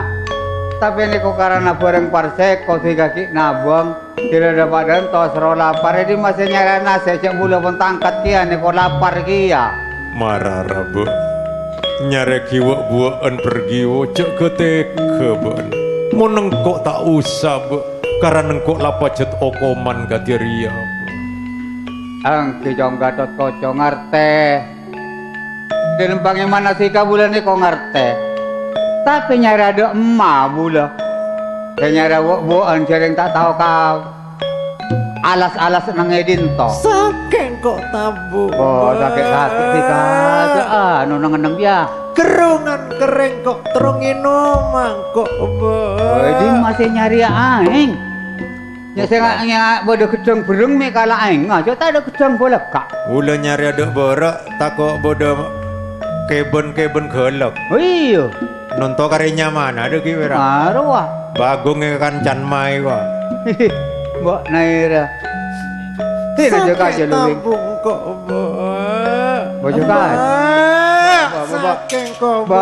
Tapè nèko karana bhârâng parsèko dhika ghi' nabâng. Dhika dâpa' dânto soro lapar, è dimma sè nyarèya nasè' jhâ' bulâ pon tangkat kèya nèko lapar kèya. Mara ra, Bâ. Nyarè ghi' wâ'-buwâ'ân pergiwo, jhâ' ghâtèghâ bâ'na. Mon engko' ta' osa, Bâ, karana engko' la pajhât okoman kadhi rèya, Bâ. Èngghi, Cong Gatotkaca, ngartè. Dhâlem pangèmana dhika bulâ nèko ngartè. Tapè nyarè adâ' emma bulâ. Sè nyarè wâ'-buwâ'ân jhârèng ta' tao ka alas-alas neng è dinto. Sakè' engko' tabu', Oh, Bâ. Sakè'-sakè' dhika. Ah, anu neng-enneng, yâ. Kerrungan kerrèng ko' terro ngènoma engko', Bâ. Oh, è dimma sè nyarèya aèng? Yâ, sè nga-, nga-, bâdâ ghâddhâng bherrâng mè' kala aèng, aja ta' adâ' ghâddhâng bâlâkka'. Bulâ nyarè adâ' bârâ', tako' bâdâ kèbân-kèbân ghâlâk. Oh, iyâ. Nonto karè nyamana adâ' ghi' wèra. Arowa. Bagong è kancan maè, wa. Mbok naèra. Tèna jâgâ Sakè' jâ' luwèng. Tabu' engko', Mbok. Mbok jâgâ. Mbok, Mbok, Mbok. Sakè' engko', Mbok.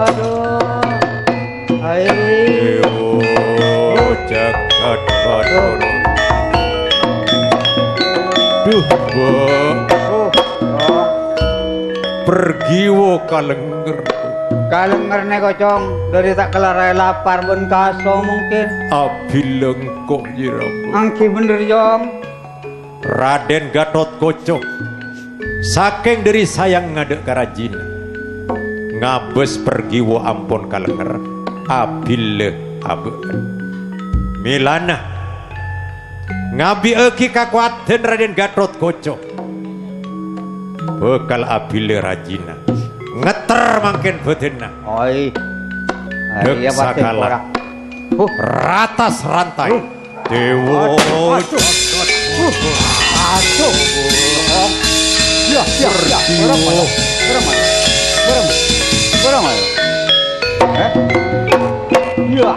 Aduh. Dewa jagat Bathara. Mbok. Oh, oh. Pergiwo ka lengnger. Ka lengnger nèko, Cong, dhâri ta' kellar aè lapar bân kaso mungkin. Abhilâ engko', Jero. Èngghi bhender, Cong. Raden Gatotkaca, sakèng dhâri sayangnga dâ' ka rajina, ngabâs pergiwo ampon ka lengnger, abhilâ abâ'na. Mèlana ngabi'aghi kakowadhân Raden Gatotkaca, bhâkal abhilâ rajina, ngetter mangkèn bhâdhânna. Oi. Dâ' Iya, pasti sakala. Ora. Huh. Ratas rantai. Huh. Dewa. Aduh, aduh, aduh. Aduh. Iya, iya, iya. Ora apa, Cong? Ora apa? Ora apa? Ora apa? Eh? Iya.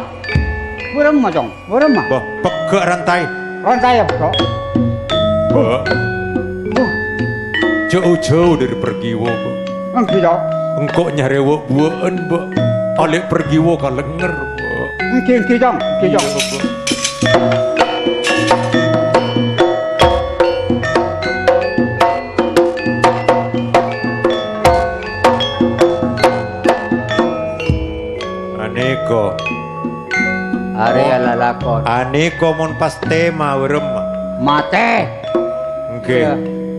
Ora apa, Cong? Ora apa? Bah, pegghâ' rantai. Rantai ya, Bro? Mbok. Wah. Jhâu-jhâu dhâri pergiwo, Mbok. Èngghi, Cong. Engko' nyarè wâ'-buwâ'ân, Mbok. Alè' pergiwo ka lengnger, Mbok. Èngghi, èngghi, Cong. Èngghi, Cong. Iya, Mbok. Anèko. Arèya lalakon. Anèko mon pas tèma, wèrem. Matè. Èngghi. Iya,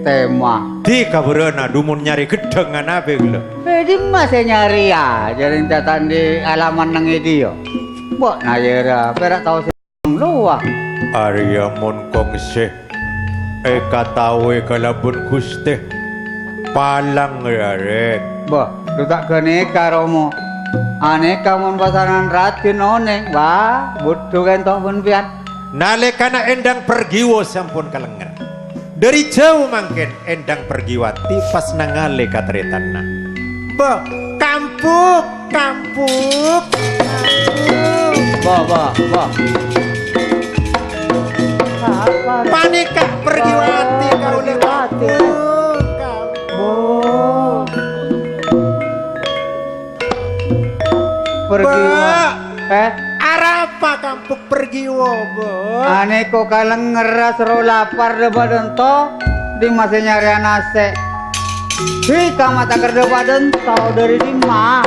tèma. Dhi kabhârâna, dhu mon nyarè ghedhâng nganapè ghellâ'? Eh, dimma sè nyarèya? Jhâreng cata'an dhi' alaman neng è dhiyâ. Mbok nayèra, pèra' tao sè lowa. Arèya mon kongse èkataowè kalabân Ghustè. Palang, ya, Rèn. Bah, dhu ta' ghânèka, Romo. Anèka mon pasanan rajin onèng, wah, budhu kènto bân pèyan. Nalèkana endang pergiwo sampon kalengnger. Dhâri jhâu mangkèn endang pergiwati pas nangalè ka tarètanna. Bah, kampuk, kampuk, kampuk. Bah, bah, bah. Panèka pergiwati kaulâ kampung, kampung. Pergiwa-, Mbok. Eh? Arapa kampung pergiwa, Mbok? Anèko kalengngèrra soro lapar dâ'-bâdâ'nto, dimma sè nyarèya nasè'? Hi, kama' ta' kèra dâ'-bâdâ'nto, dhâri dimma?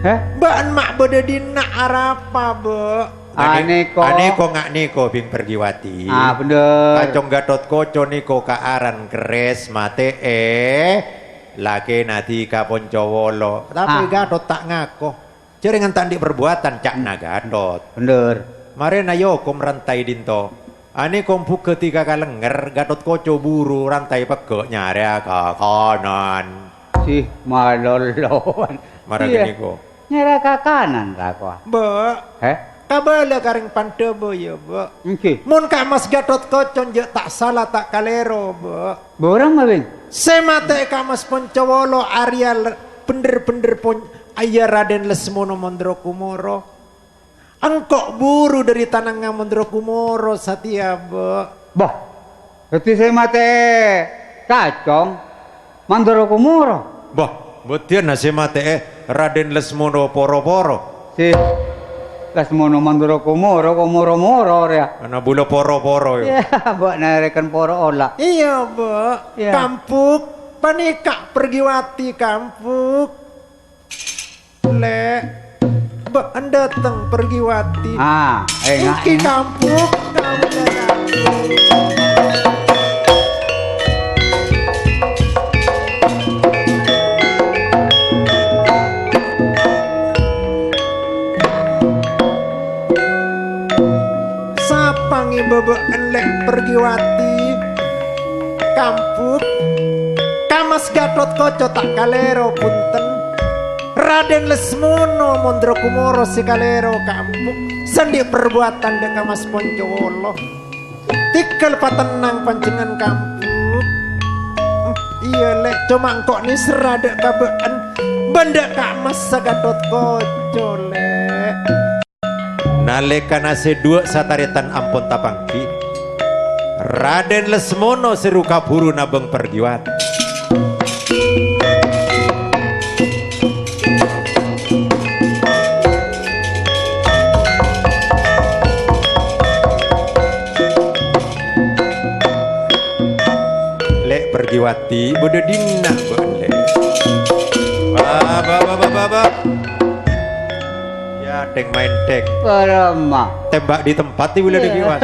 Eh? Bâ'na ma' bâdâ dinna' arapa, Mbok? Anèko. Anèko nga' nèko, Bhing Pergiwati. Ah, bhender. Kacong Gatotkaca nèko kaaran kerres matè'è. Lakèna dhi' ka Poncowolo. Tapè Gatot ta' ngako. Jhârèngan ta' andi' perbuatan, ca'na Gatot. Bhender. Marèna èokom rantai dinto. Anèko mbhughâ dhi' ka kalengngèr, Gatotkaca buru rantai pegghâ' nyarèya kakanan. Sih, malolowan. Mara ghânèko. Nyarèya kakanan, ta' kowa? Mbok. Heh? Kabâlâ ka rèng Pandhâbâ, yâ, Mbok. Èngghi. Mon Ka' Mas Gatotkaca jhâ' ta' sala, ta' kalèro, Mbok. Bârâmma, Bhing? Sè matè'è Ka' Mas Poncowolo arèya le-, bhender-bhender pon-, iyâ Raden Lesmono Mandra Kumoro. Engko' buru dhâri tanangnga Mandra Kumoro satèya, Mbok. Bâh, dhâddhi sè matè'è Kacong Mandra Kumoro? Bâh, bâdhiyânna sè matè'è Raden Lesmono Poro-poro. Sè Lesmono Mandra Kumoro, kok moro-moro rèya? Ana bula poro-poro, yâ. Iyâ, Mbok narèken poro ola. Iyâ, Mbok. Iyâ. Kampuk, panèka Pergiwati, Kampuk. Lè', bâ' endâteng Pergiwati. Ah, enga', Mungkin enga'. Kampuk, kampuk, kampuk. Sapa ngèmbâ bâ'en, Lè' Pergiwati? Kampuk. Ka' Mas Gatotkaca ta' kalèro, bhunten. Raden Lesmono Mandra Kumoro sè kalèro, Kampuk. Sè andi' parbuwâdhân dhâ' Ka' Mas Poncowolo. Tèghâl patennang panjhennengngan, Kampuk. Iyâ, Lè', coma engko' nèserra dhâ' ka bâ'en bân dhâ' Ka' Mas Gatotkaca, Lè'. Nalèkana sè duwâ' satarètan ampon tapangghi, Raden Lesmono sè ru-kabhuru nabâng Pergiwati. Pergiwati, bâdâ dinna', Bâ', Lè'? Bâ', bâ', bâ', bâ', bâ', bâ'. Ya, deng maèn, deng. Parama. Tembak di tempat, ibu lè, Dè, Mas.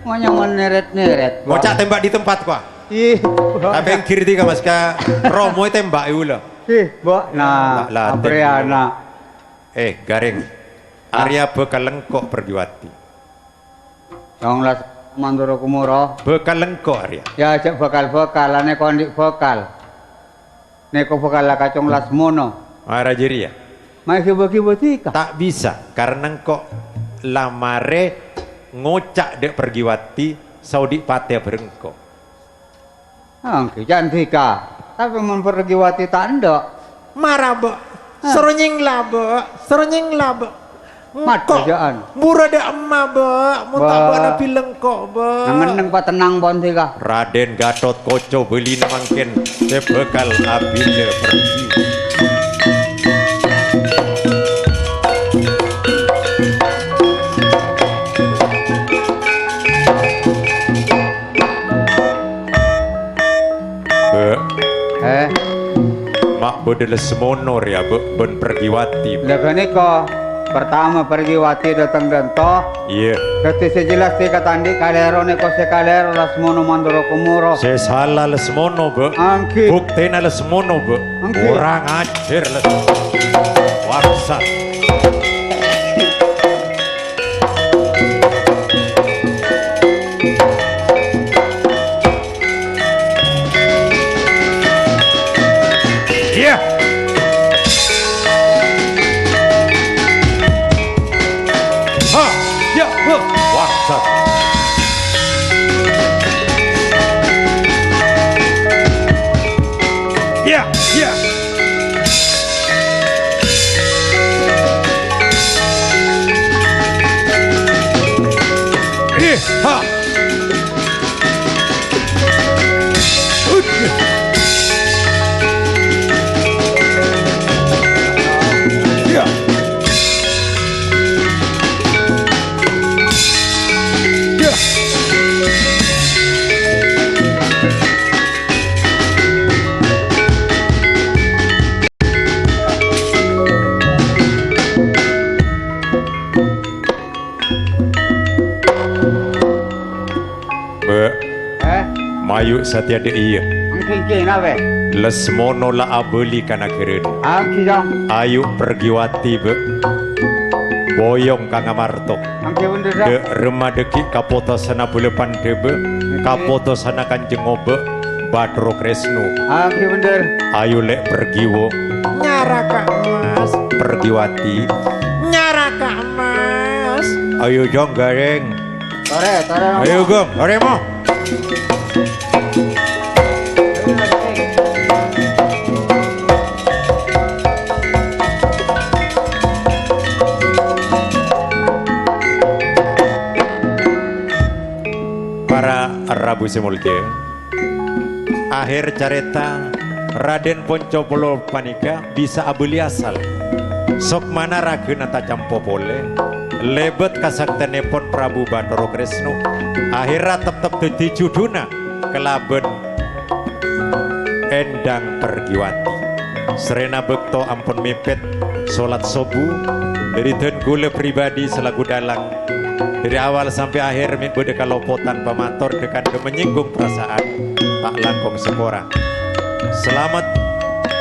Monyong nèrèt-nèrèt, Bâ'. Ngoca' tembak di tempat, kwa. Ih, Bâ'. Tapè èngghir dhika, Mas, ka romo tembak, ibu lè. Ih, Bâ', nah, La-, la-, aprèana. Eh, Garèng. Ah. Arèya bhâkal lèngko' Pergiwati. Songlas mandhâr kumoro. Bhâkal lèngko' arèya. Ya, jhâ' bhâkal-bhâkal, anèko andi' bhâkal. Nèko bhâkal la kacong Lasmono. Mara jârèya. Mayu bâgi-bâgi ka? Ta' bisa, karna engko' la marè ngoca' dâ' Pergiwati, saodi' patèya bhâreng engko'. Ènggi, can dhika. Tapè mon Pergiwati ta' endâ'. Mara, Bâ'. Ah. Soro nyèngla, Bâ'. Soro nyèngla, Bâ'. Mat Engko'. Bâjâ'ân. Buru dâ' emma, Bâ'. Mon ta' Bâ'. Bâ'na bilâ engko', Bâ'. Nang-enneng patennang pon dhika. Raden Gatotkaca bâlina mangkèn sè bhâkal abhilâ Pergi. Bâ'. Eh? Ma' bâdâ Lasmono rèya, Bâ', bân Pergiwati, Bâ'. La ghânèka, partama Pergiwati dâteng dânto. Iyâ. Dhâddhi sè jelas sè katandhi kalèro nèko sè kalèro Lasmono mandhâr kumoro. Sè sala Lasmono, Bâ'. Ènggi. Buktèna Lasmono, Bâ'. Ènggi. Kurang ajhâr Lasmono. Warsa. Iyâ. Ha, iyâ, ha. Wah, sat. Iyâ, iyâ. Iyâ, ha. Bâ'. Eh? Mayu satèya dâ' iyâ. Ènggi, ènggi, napa? Lasmono la abâli ka naghârâna. Ènggi, Cong. Ayu Pergiwati, Bâ'. Boyong ka Ngamarto. Ènggi, bhender, Cong. Dâ' remma dhâggi' kapotosanna Bâlâpandhâbâ, ènggi. Kapotosanna Kanjeng Obâ', Bathara Kresno. Ènggi, bhender. Ayu, Lè', Pergiwo. Nyaraka, Mas. Pergiwati. Nyaraka, Mas. Ayu, Cong, Garèng. Torè, torè, Ayo, Romo. Gong, torè, Mo. Para rabu sè molja, akhèr carèta Raden Poncopolo panèka bisa abâli asal. Sokmana ragâna tacampo polè, lèbât kasaktènèpon Prabu Bathara Kresno, akhèrra teptep dhâddhi judhuna kalabân Endang Pergiwati. Sarèna bâkto ampon mèpèt solat sobu, dhâri dân kaulâ pribadi salaku dalang, dhâri awal sampè' akhèr mè' bâdâ kalopotan pamator dhâ-kandhâ manyènggung parasaan, ta' langkong sapora. Salamet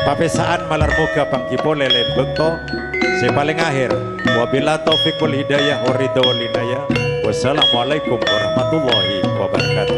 papèsa'an malar moghâ pangghi polè laèn bâkto. Sè palèng akhèr, wabillahi taufiq wal hidayah, war ridha wal inayah. Wassalamualaikum warahmatullahi wabarakatuh.